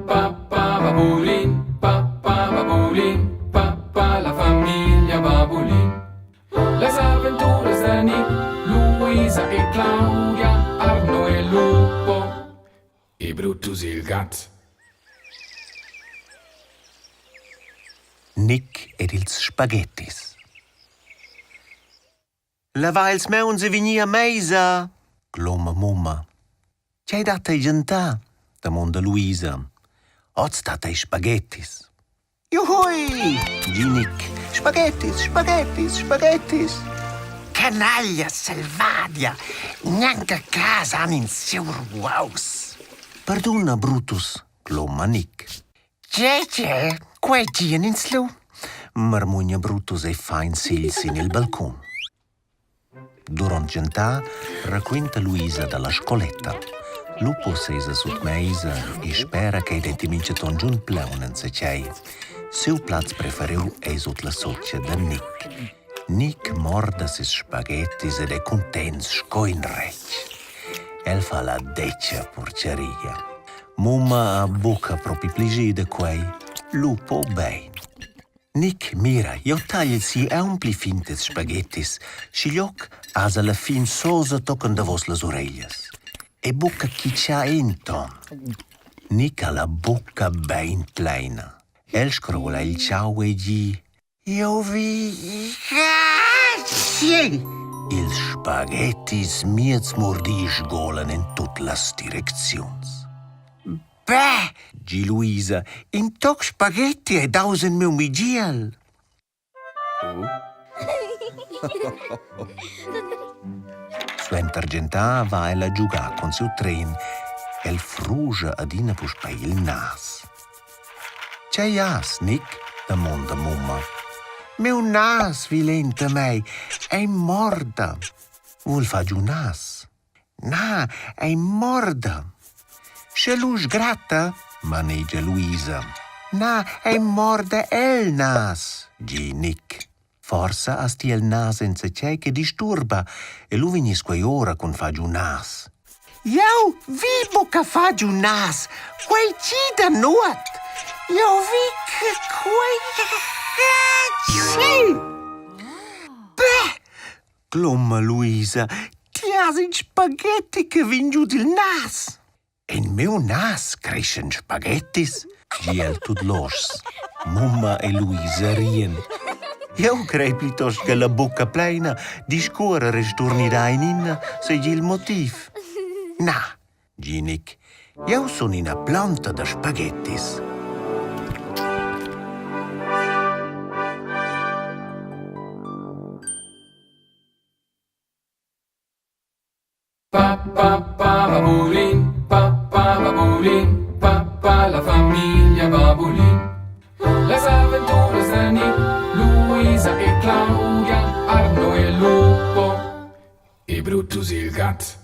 pa pa babulin, pa pa babulin, pa pa la famiglia Babulin. Las aventuras da Nick, Luisa e Claudia, Arno e Lupo e Brutus il gat. Nick ed ils spaghettis. Lava ils mauns e vegni a meisa, cloma mumma. Tgei dat ei gentar? damonda Luisa. Oz dat ei spaghettis. Juhui! di Nick. Spaghettis, spaghettis, spaghettis. Canaglia selvadia! Gnanca casa han ins siu ruaus. Perduna, Brutus, cloma Nick. Tge, tge, quei dian ins lu? Marmugna Brutus e fa in sigl sin il balcun. Duront gentar raquinta Luisa dalla scoletta. Lupo sesa sut meisa e spera ch'ei detti mintgaton giun plaun enzatgei. Siu plaz preferiu ei sut la sutga da Nick. Nick morda ses spaghettis ed ei cuntents sco in retg. El fa la detga porcheria. Mumma ha buca propi pli da quei, lu po bein. Nick mira, jeu tagl si aunc pli fintas spaghettis, schiglioc has alla fin sosa tochen davos las ureglias. E buca chitschar enton. Nick ha la bucca bein pleina. El scrola il tgau e di: Jeu vi Ils spaghettis miez murdi sgolan en tut las direcziuns. Beh, di Luisa, in toc spaghetti ei daus en miu migiel. Suenter gentar va el a giugar cun siu tren. El fruscha adina puspei il nas. Tgei has, Nick? damonda mumma. Miu nas vilenta mei, ei morda. Vul far giu nas? Na, ei morda. Sche lu sgratta, manegia Luisa. Na, ei morda el nas, di Nick. Forsa has ti el nas enzatgei che disturba e lu vegnis quei ora cun far giu nas. Jeu vi buca far giu nas, quei gida nuot. Jeu vi che quei Beh, cloma Luisa, ti has in spaghetti che vegn giu dil nas. En miu nas creschan spaghettis, di el tut loschs. Mumma e Luisa rien. Eu crei plitost che la bucca pleina discuorer e sturnidar in inna seigi il motiv. Na, di Nick, jeu sun ina planta da spaghettis. Pa pa pa babulin, pa pa babulin, pa pa la famiglia Babulin. Las aventuras da Nick, Luisa e Claudia, Arno e Lupo e Brutus il gat.